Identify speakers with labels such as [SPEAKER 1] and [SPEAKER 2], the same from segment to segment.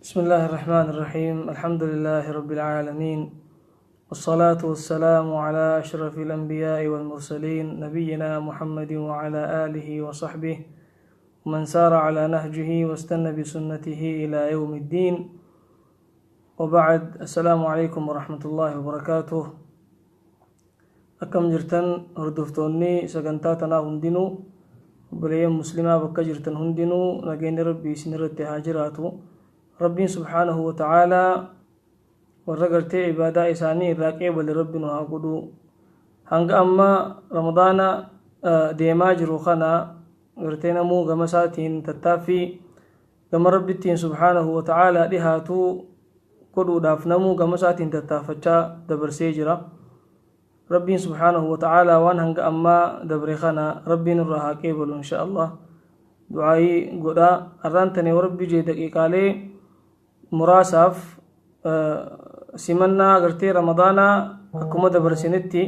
[SPEAKER 1] بسم الله الرحمن الرحيم. الحمد لله رب العالمين، والصلاة والسلام على أشرف الأنبياء والمرسلين، نبينا محمد وعلى آله وصحبه ومن سار على نهجه واستنى بسنته إلى يوم الدين، وبعد. السلام عليكم ورحمة الله وبركاته. Akkam jirtan hordoftoonni sagantaa tanaa hundinuu? Obboleeyyan muslimaa bakka jirtan hundinuu, nageenyi Rabbii isin irratti haa jiraatu. Rabbiin subhaanahu wa ta'aalaa warra gartee ibaadaa isaanii irraa qeebale Rabbi nu haa godhu. Hanga amma Ramadaana deemaa jiru kana gartee namuu gama isaatiin tattaaffii gama Rabbittiin subhaanahu wa ta'aalaa dhihaatu godhuudhaaf namuu gama isaatiin tattaafachaa dabarsee jira. Rabbiin subhaanahu wa ta'aalaa waan hanga ammaa dabre kana Rabbiin irraa haa qeebalu, insha Allah. Du'aayii godhaa. Arraan tane Rabbi jee daqiiqaalee muraasaaf simannaa gartee Ramadaanaa akkuma dabarsinetti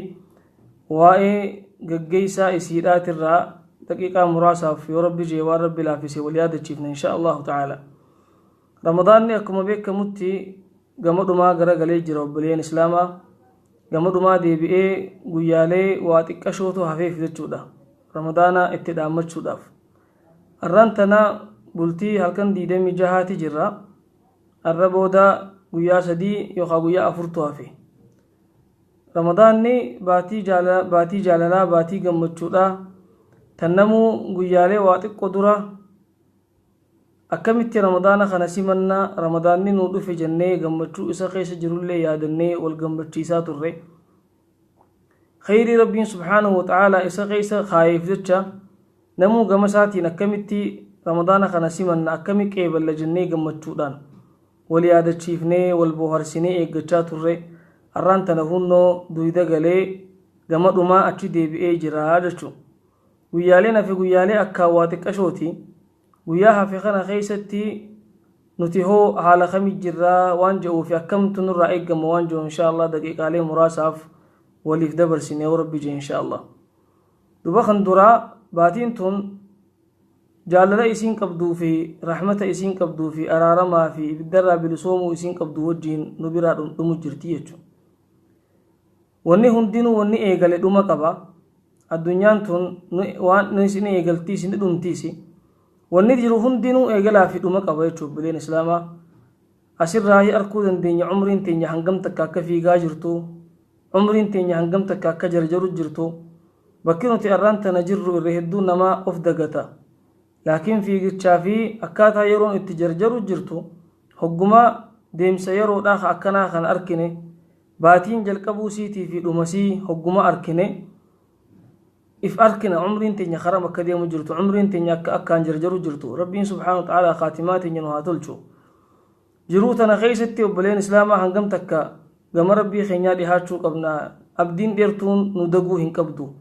[SPEAKER 1] waa'ee gaggeessaa isiidhaatirraa daqiiqaa muraasaaf yoo Rabbi jee waan Rabbi laaffise wal yaadachiifna, insha Allahu ta'ala. Ramadaanni akkuma beekamutti gama dhumaa gara galee jira. Obboleeyyan islaamaa, gama dhumaa deebi'ee guyyaalee waa xiqqashootu hafeef jechuudha Ramadaana itti dhaammachuudhaaf. Arraan tana bultii halkan 26ti jirra. Arra booda guyyaa 3 yookaan guyyaa 4tu hafe. Ramadaanni baatii jaalalaa, baatii gammachuudha. Tan namuu guyyaalee waa xiqqoo dura akkamitti Ramadaana kana simannaa, Ramadaanni nuu dhufe jennee gammachuu isa keessa jirullee yaadannee wal gammachiisaa turre. Khayrii Rabbiin subhaanahu wa ta'aalaa isa keessa kaayeef jecha namuu gama isaatiin akkamitti Ramadaana kana simanna, akkami qeeballa jennee gammachuudhaan wal yaadachiifnee, wal bohaarsinee eeggachaa turre. Arraan tana hunnoo duyda galee gama dhumaa achi deebi'ee jira jechuudha. Guyyaaleen hafe guyyaalee akkaan waa xiqqashooti. Guyyaa hafe kana keessatti nuti hoo haala kami jirraa waan jedhuu fi akkamtu nurraa eeggama waan jedhu, insha Allah, daqiiqaalee muraasaaf waliif dabarsine yoo Rabbi jee, insha Allah. Duba kan duraa, baatiin tun jaalala isiin qabduu fi rahmata isiin qabduu fi araaramaa fi ibiddarraa bilisoomuu isiin qabdu wajjiin nu biraa dhumu jirti jechuudha. Wanni hundinuu wanni eegale dhuma qaba. Addunyaan tun waan isin eegaltii isin dhumtiisi. Wanni jiru hundinuu eegalaa fi dhuma qaba jechuudha, obboleen islaamaa. Asirraa arguu dandeenya umriin teenya hangam takka akka fiigaa jirtu, umriin teenya hangam takka akka jarjaru jirtu. Bakki nuti arraan tana jirru irra hedduu namaa of dagata. Laakiin fiigichaa fi akkaataa yeroon itti jarjaru jirtu, hogguma deemsa yeroodhaa akkanaa kan arkine, baatiin jalqabuu siitii fi dhumasii hogguma arkine, if arkina umriin teenya karam akka deemu jirtu, umriin teenya akka akkaan jarjaru jirtu. Rabbiin subhaanahu wa ta'aalaa kaatimaa teenya nu haa tolchu. Jiruu tana keessatti, obboleen islaamaa, hangam takka gama Rabbii keenyaa dhihaachuu qabna. Abdiin dheertuun nu daguu hin qabdu.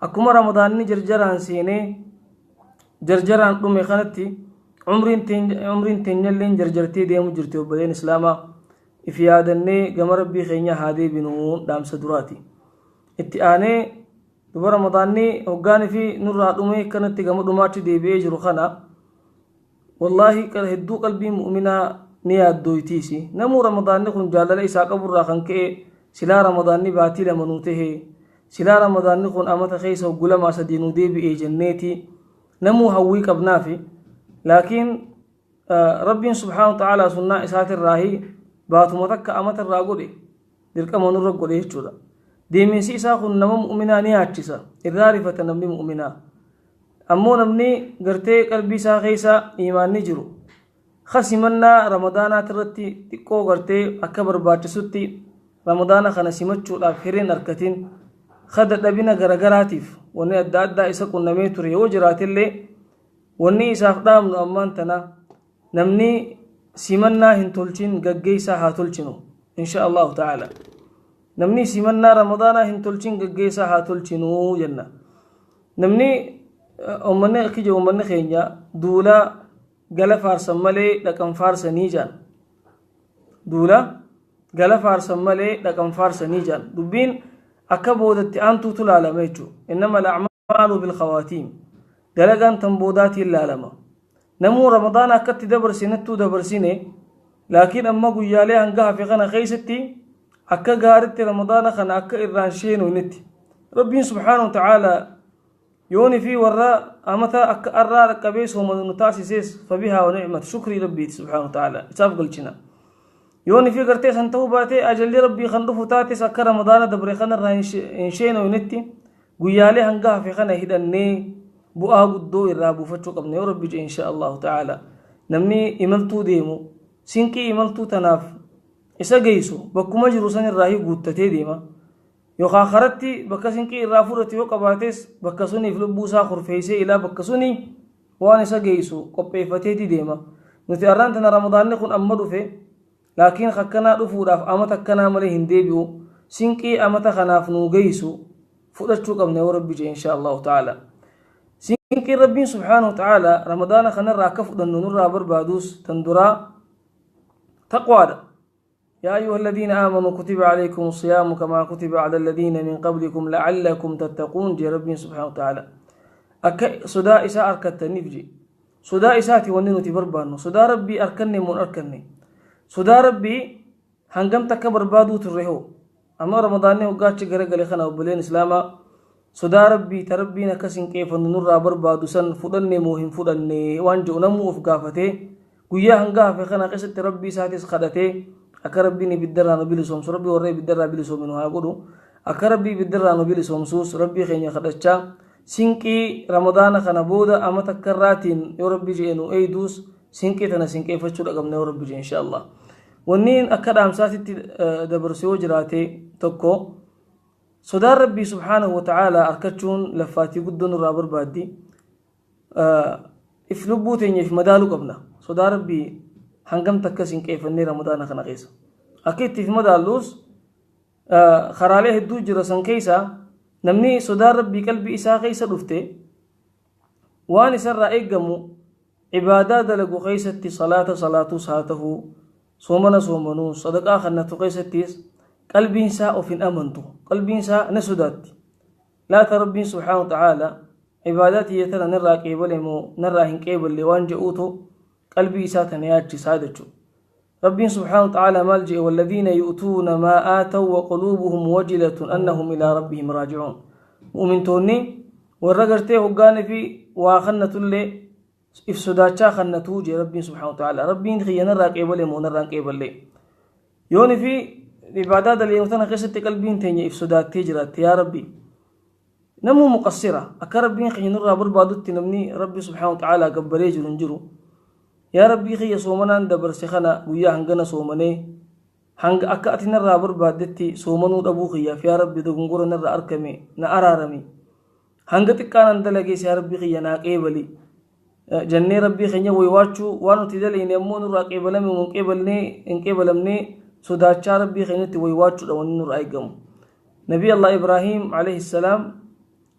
[SPEAKER 1] Akkuma Ramadaanni jarjaraan seenee jarjaraan dhume kanatti umriin teenyalleen jarjartee deemu jirti. Obboleen islaamaa, if yaadannee gama Rabbii keenyaa haa deebinu dhaamsa duraati. Itti aanee, duba Ramadaanni hoggaanii fi nurraa dhume kanatti gama dhumaatti deebi'ee jiru kana, wallaahi, hedduu qalbii mu'minaa ni yaaddooytiisi. Namuu Ramadaanni kun jaalala isaa qaburraa kan ka'e silaa Ramadaanni baatii 2 nuu tahe, silaa Ramadaanni kun amata keessa hoggu 2 3 nuu deebi'ee jenneeti namuu hawwii qabnaafi. Laakiin Rabbiin subhaanahu wa ta'aalaa sunnaa isaatirraahi baatuma takka amatarraa godhe dirqama nurra godhe jechuudha. Deeminsi isaa kun nama mu'minaa ni yaachisa, irraa rifata namni mu'minaa. Ammoo namni gartee qalbii isaa keessa imaanni jiru kasimannaa Ramadaanaati irratti xiqqoo gartee akka barbaachisutti Ramadaana kana simachuudhaaf hireen arkatin, ka dadhabina garagaraatiif wanni adda addaa isa qunnamee ture yoo jiraatellee, wanni isaaf dhaamnu ammaan tana namni simannaa hin tolchin gaggeessaa haa tolchinu, insha Allahu ta'ala. Namni simannaa Ramadaanaa hin tolchin gaggeessaa haa tolchinuu jenna. Namni uummanni akka jiru, uummanni keenya duula gala faarsan malee dhaqan faarsanii jedhan. Duula gala faarsan malee dhaqan faarsanii jedhan. Dubbiin akka boodatti aantuutu laalama jechuudha. Innama al-a'maalu bil-khawaatiim. Dalagaan tan boodaatiin laalama. Namuu Ramadaana akkatti dabarsinettuu dabarsine. Laakiin amma guyyaalee hanga hafe kana keessatti akka gaaritti Ramadaana kana akka irraan sheenuunitti Rabbiin subhaanahu wa ta'aalaa yooni fi warra amata akka arraa dhaqqabee soomanu nu taasisees, fabihaa wa ni'mat, shukrii Rabbiiti subhaanahu wa ta'aalaa isaaf galchina. Yooni fi gartee san ta'uu baatee ajalli Rabbii kan dhufu taates, akka Ramadaana dabre kanarraa hin sheenuunitti guyyaalee hanga hafe kana hidhannee bu'aa guddoo irraa buufachuu qabna yoo Rabbi jedhe, insha Allahu ta'ala. Namni imaltuu deemu sinqii imaltuu tanaaf isa geessu bakkuma jiru san irraa guuttatee deema, yookaan karatti bakka sinqii irraa fudhatu yoo qabaates bakka suniif lubbuu isaa kurfeessee ilaa bakka sunii waan isa geessu qopheeffateeti deema. Nuti arraan tana Ramadaanni kun amma dhufe, laakiin akkanaa dhufuudhaaf amata akkanaa malee hin deebi'u. Sinqii amata kanaaf nuu geessu fudhachuu qabna yoo Rabbi jedhe, insha Allahu ta'ala. Sinqiin Rabbiin subhaanahu wa ta'ala Ramadaana kanarraa akka fudhannu nurraa barbaadus tan duraa taqwaadha. يا أيها الذين آمنوا كتب عليكم الصيام كما كتب على الذين من قبلكم لعلكم تتقون جي ربي سبحانه وتعالى. Akka sodaa isaa arkattaniif je. Sodaa isaati wanni nuti barbaannu. Sodaa Rabbii arkanne moo arkanne? Sodaa Rabbii hangam takka barbaaduu turre hoo? Amma Ramadaanni hoggaachi garagale kana, obboleen Islaamaa, sodaa Rabbii ta Rabbiin akkas hin qeefannu nurraa barbaadu san fudhanne moo hin fudhanne waan jedhu namuu of gaafatee, guyyaa hanga hafe kana keessatti Rabbii isaatis kadhatee akka Rabbiin ibiddarraa nu bilisoomsu, Rabbii warra ibiddarraa bilisoome nu haa godhu, akka Rabbii ibiddarraa nu bilisoomsuus Rabbii keenya kadhachaa, sinqii Ramadaana kana booda amata akkarraatiin yoo Rabbii jedhe nu eeyduus sinqii tana sinqeeffachuu dhaqabna yoo Rabbi jedhe, insha Allah. Wanni akka dhaamsaatitti dabarsu yoo jiraate tokko, sodaan Rabbii subhaanahu wa ta'aalaa arkachuun laffaatii guddoo nurraa barbaaddi. If lubbuu teenya if madaaluu qabna. Sodaa Rabbii hangam takka sinqeeffannee Ramadaana kana keessa? Akka itti if madaalluus karaalee hedduu jira. San keessa namni sodaan Rabbii qalbii isaa keessa dhufte waan isarraa eeggamu ibaadaa dalagu keessatti, salaata salaatus haa ta'uu, soomana soomanuu, sadaqaa kannatu keessattis qalbiin isaa of hin amantu, qalbiin isaa ni sodaatti. Laata Rabbiin subhaanahu wa ta'aala ibaadaa tiyya tana narraa qeebale moo narraa hin qeeballe waan je'uutu qalbii isaa tana yaachisaa jechuudha. Rabbiin subhaanahu wa ta'aala maal je'e? Walladhiina yu'tuuna maa aataw wa quluubuhum wajilatun annahum ilaa rabbihim raaji'uun. Mu'mintoonni warra gartee hoggaanii fi waa kannatullee if sodaachaa kannatuu jee Rabbiin subhaanahu wa ta'aala. Rabbiin kiyya narraa qeebale moo narraa hin qeeballe? Yooni fi ibaadaa daleenu tana keessatti qalbiin teenya if sodaattee jiraatte, yaa Rabbi, namuu muqassira, akka Rabbiin keenya nurraa barbaadutti namni Rabbi subhaanahu wa ta'aala gabbaree jiru hin jiru. Yaa Rabbii kiyya, soomanaan dabarse kana, guyyaa hangana soomanee, hanga akka ati narraa barbaaddetti soomanuu dhabuu kiyyaaf, yaa Rabbi, dogongora narraa argame na araarami, hanga xiqqaanan dalagees yaa Rabbii kiyya naa qeebali jennee Rabbii keenya waywaachuu, waan nuti dalayne ammoo nurraa qeebalame moo hin qeebalamne sodaachaa Rabbii keenyatti waywaachuudha wanni nurraa eegamu. Nabii Allah Ibraahim alayhi salaam,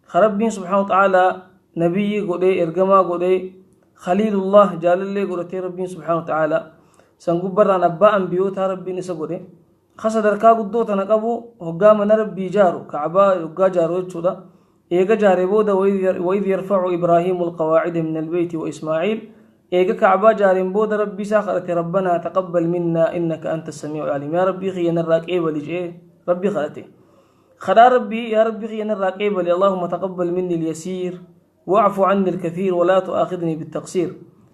[SPEAKER 1] ka Rabbiin subhaanahu wa ta'aalaa nabiyyi godhee, ergamaa godhee, khaliilullah jaalallee godhatee, Rabbiin subhaanahu wa ta'aalaa san gubbarraan abbaa ambiyootaa Rabbiin isa godhe, ka sadarkaa guddoo tana qabu, hoggaa mana Rabbii jaaru, Kacbaa hoggaa jaaru jechuudha. Eega jaare booda, وإذ يرفع إبراهيم القواعد من البيت وإسماعيل, eega Kacbaa jaareen booda Rabbii isaa kadhate: ربنا تقبل منا إنك أنت السميع العليم. Yaa Rabbii kiyya narraa qeebali jee Rabbii kadhate. Kadhaa Rabbii, yaa Rabbii kiyya narraa qeebali, اللهم تقبل مني اليسير واعف عني الكثير ولا تؤاخذني بالتقصير.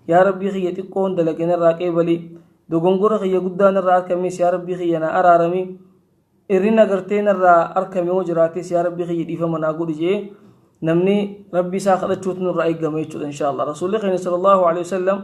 [SPEAKER 1] Yaa Rabbii kiyya, xiqqoon dalage narraa qeebali, dogongora kiyya guddaa narraa argames yaa Rabbii kiyya na araarami, irrina gartee narraa argame yoo jiraates yaa Rabbii kiyya dhiifama naa godhi jee namni Rabbii isaa kadhachuutu nurraa eegama jechuudha, insha Allah. Rasuulli keenya sallallahu alaihi wasallam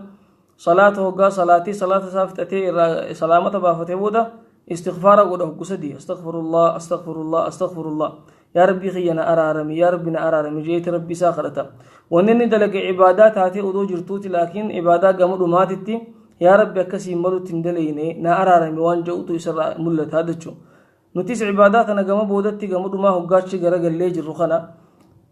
[SPEAKER 1] salaata hoggaa salaatii salaata isaa fixatee irraa salaamata baafatee booda istighfaara godha hoggu sadi: astaghfirullah, astaghfirullah, astaghfirullah, yaa Rabbii kiyya na araarami, yaa Rabbi na araarami jeeti Rabbii isaa kadhata. Wanni inni dalage ibaadaa taatee odoo jirtuuti, laakiin ibaadaa gama dhumaatitti yaa Rabbi akkasiin malutti hin dalayne, na araarami waan jedhutu isarraa mul'ata jechuudha. Nutis ibaadaa kana gama boodatti, gama dhumaa hoggaachi garagallee jirru kana,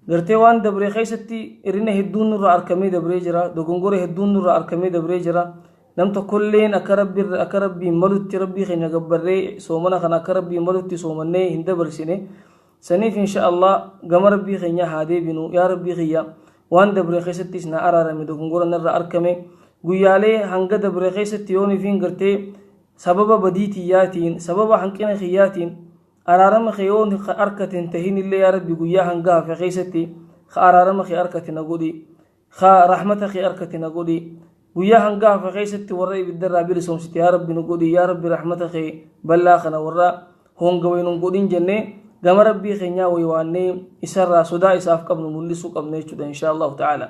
[SPEAKER 1] gartee waan dabree keessatti irrina hedduun nurraa argamee dabree jira, dogongora hedduun nurraa argamee dabree jira. Nam tokkolleen akka Rabbiin malutti Rabbii keenya gabbarree, soomana kana akka Rabbiin malutti soomannee hin dabarsine. Saniif insha Allah gama Rabbii keenya haa deebinu. Yaa Rabbii kiyya, waan dabree keessattis na araarame, dogongora narraa argame, guyyaalee hanga dabree keessatti yooniifiin gartee Sababa badii tiyyaatiin, sababa hanqina kiyyaatiin araarama kee yoon arkate hin tahin illee, yaa Rabbi, guyyaa hanga hafe keessatti ka araarama kee arkate na godhi, ka rahmata kee arkate na godhi. Guyyaa hanga hafe keessatti warra ibiddarraa bilisoomsite, yaa Rabbi, nu godhi. Yaa Rabbi, rahmata kee bal'aa kana warra hongawee nun godhin jennee gama Rabbii keenyaa waywaannee isarraa sodaa isaaf qabnu mul'isuu qabna jechuudha, insha Allahu ta'ala.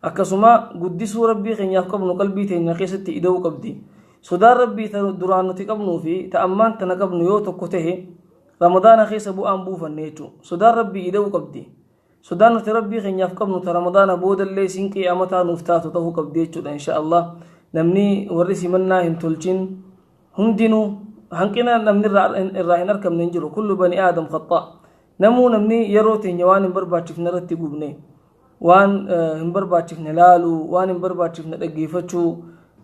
[SPEAKER 1] Akkasuma guddisuu Rabbii keenyaaf qabnu qalbii teenya keessatti ida'uu qabdi. Sodaan Rabbii ta duraan nuti qabnuu fi ta ammaan tana qabnu yoo tokko tahe, Ramadaana keessa bu'aan buufanne jechuudha. Sodaan Rabbii ida'uu qabdi. Sodaan nuti Rabbii keenyaaf qabnu ta Ramadaana boodallee sinqii amataa nuuf taatu ta'uu qabdi jechuudha, insha Allah. Namni warri simannaa hin tolchin hundinuu hanqina namni irraa hin argamne hin jiru. Kullu bani aadam khaxaa. Namuu namni yeroo teenya waan hin barbaachifne irratti gubne, waan hin barbaachifne laaluu, waan hin barbaachifne dhaggeeffachuu,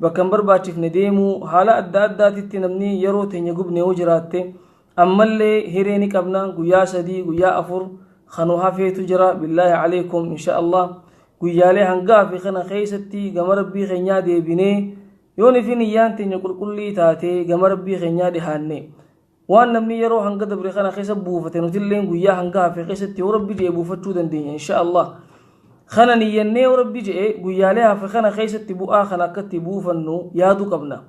[SPEAKER 1] bakka hin barbaachifne deemuu, haala adda addaatitti namni yeroo teenya gubne yoo jiraatte, ammallee hiree ni qabna. Guyyaa 3, guyyaa 4 kanu hafeetu jira. Billaahi alaikum, insha Allah, guyyaalee hangaa fi kana keessatti gama Rabbii keenyaa deebinee, yoon fi niyyaan teenya qulqullii taatee gama Rabbii keenyaa dhihaanne, waan namni yeroo hanga dabre kana keessa buufate nutilleen guyyaa hanga hafe keessatti yoo Rabbi je'e buufachuu dandeenya, insha Allah. Kana niyyannee, yoo Rabbi je'e, guyyaalee hafe kana keessatti bu'aa kana akkatti buufannu yaaduu qabna.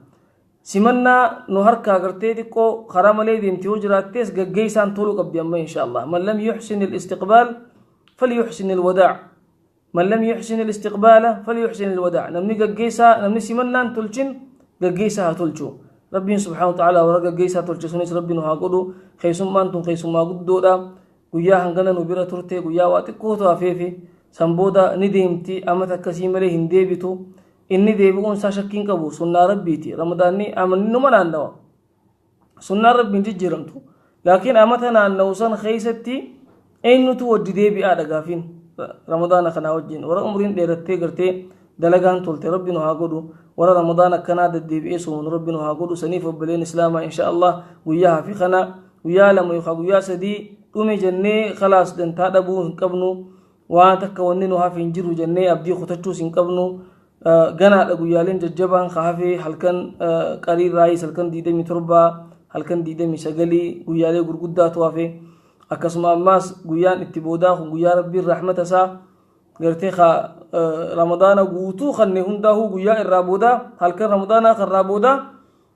[SPEAKER 1] Simannaa nu harkaa gartee xiqqoo karaa malee deemte yoo jiraattees, gaggeessaan toluu qabdi amma, insha Allah. Man lam yuxsin al-istiqbaal falyuxsin al-wadaa'. Man lam yuxsin al-istiqbaala falyuxsin al-wadaa'. Namni gaggeessaa, namni simannaan tolchin, gaggeessaa haa tolchu. Rabbiin subhaanahu wa ta'ala warra gaggeessaa tolche sunis Rabbi nu haa godhu. Keessummaan tun keessummaa guddoodha. Guyyaa hangana nu bira turte, guyyaa waa xiqqootu hafeefi san booda ni deemti. Amata akkasii malee hin deebitu. Inni deebi'uun isaa shakkiin qabu, sunnaa Rabbiiti. Ramadaanni amanni numa naannawa. Sunnaan Rabbiin jijjiiramtu. Laakiin amata naannawu san keessatti eenyutu wajji deebi'aadha gaafiin? Ramadaana kanaa wajjin warra umriin dheerattee gartee dalagaan tolte Rabbi nu haa godhu. Warra Ramadaana akkanaa deddeebi'ee soomanu Rabbi nu haa godhu. Saniif obboleen islaamaa, insha Allah, guyyaa hafi kana, guyyaa 2 yookaan guyyaa 3 dhume jennee khalaas dantaa dhabuu hin qabnu. Waan takka wanni nu hafe hin jiru jennee abdii kutachuus hin qabnu. Ganaadha guyyaaleen jajjabaan ka hafe. Halkan qarii raayis, halkan 27, halkan 29, guyyaalee gurguddaatu hafe. Akkasuma ammaas guyyaan itti boodaa kun guyyaa Rabbiin rahmata isaa gartee ka Ramadaana guutuu kanne hundaahuu guyyaa irraa boodaa, halkan Ramadaanaa karraa boodaa,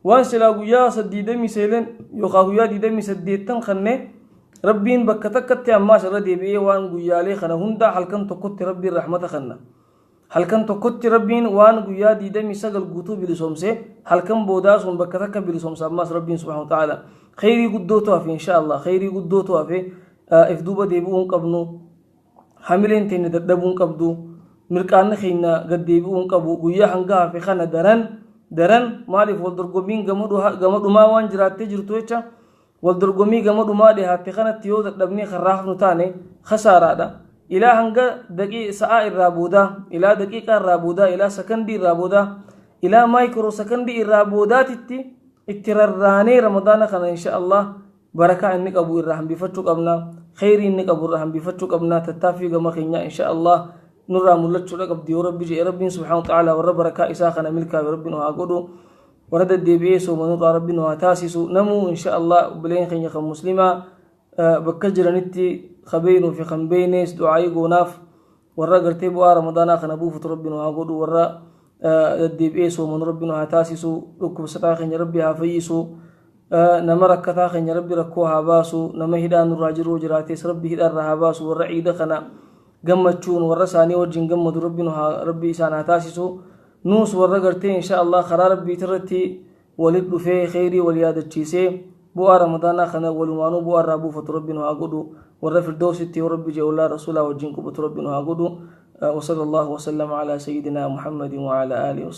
[SPEAKER 1] waan silaa guyyaa 29 yookaan guyyaa 28 kanne, Rabbiin bakka takkatti ammaas irra deebi'ee waan guyyaalee kana hundaa halkan tokkotti Rabbiin rahmata kanna. Halkan tokkotti Rabbiin waan guyyaa 29 guutuu bilisoomse halkan boodaa sun bakka takka bilisoomsa ammaas Rabbiin subhaanahu wa ta'ala. Kheyrii guddootu hafe, insha Allah. Kheyrii guddootu hafe. If duuba deebi'uu hin qabnu. Hamileen teenya dadhabuu hin qabdu. Mirqaanni keenya gad deebi'uu hin qabu. Guyyaa hanga hafe kana daran daran, maaliif wal dorgommiin gama dhumaa waan jiraattee jirtu jecha, wal dorgommii gama dhumaa dhihaatte kanatti yoo dadhabnee karraa hafnu taane kasaaraadha. Ilaa hanga daqii sa'aa irraa boodaa, ilaa daqiiqaa irraa boodaa, ilaa sakandii irraa boodaa, ilaa maayikiroo sakandii irraa boodaatitti itti rarraanee Ramadaana kana, insha Allah, barakaa inni qabu irraa hambifachuu qabna. Kheyrii inni qabu irraa hambifachuu qabna. Tattaaffii gama keenyaa, insha Allah, nurraa mul'achuudha qabdi yoo Rabbi jedhe. Rabbiin subhaanahu wa ta'ala warra barakaa isaa kana milkaa'e Rabbi nu haa godhu. Warra deddeebi'ee soomanurraa Rabbi nu haa taasisu. Namuu, insha Allah, obboleen keenya kan muslimaa bakka jiranitti kabeeynuu fi kan beeynees du'aayii goonaaf. Warra gartee bu'aa Ramadaanaa kana buufatu Rabbi nu haa godhu. Warra deddeebi'ee soomanu Rabbi nu haa taasisu. Dhukkubsataa keenya Rabbi haa fayyisu. Nama rakkataa keenya Rabbi rakkoo haa baasu. Nama hidhaa nurraa jiru jiraates Rabbi hidhaarraa haa baasu. Warra ciida kana gammachuun warra isaanii wajjin gammadu Rabbi nu haa Rabbi isaan haa taasisu. Nuus warra gartee, insha Allah, karaa Rabbiitirratti walit dhufee kheyrii wal yaadachiisee bu'aa Ramadaanaa kana walumaanuu bu'aa irraa buufatu Rabbi nu haa godhu. Warra Firdawsitti yoo Rabbi jedhe ollaa Rasuulaa wajjin qubatu Rabbi nu haa godhu. وصلى الله وسلم على سيدنا محمد وعلى آله وصحبه.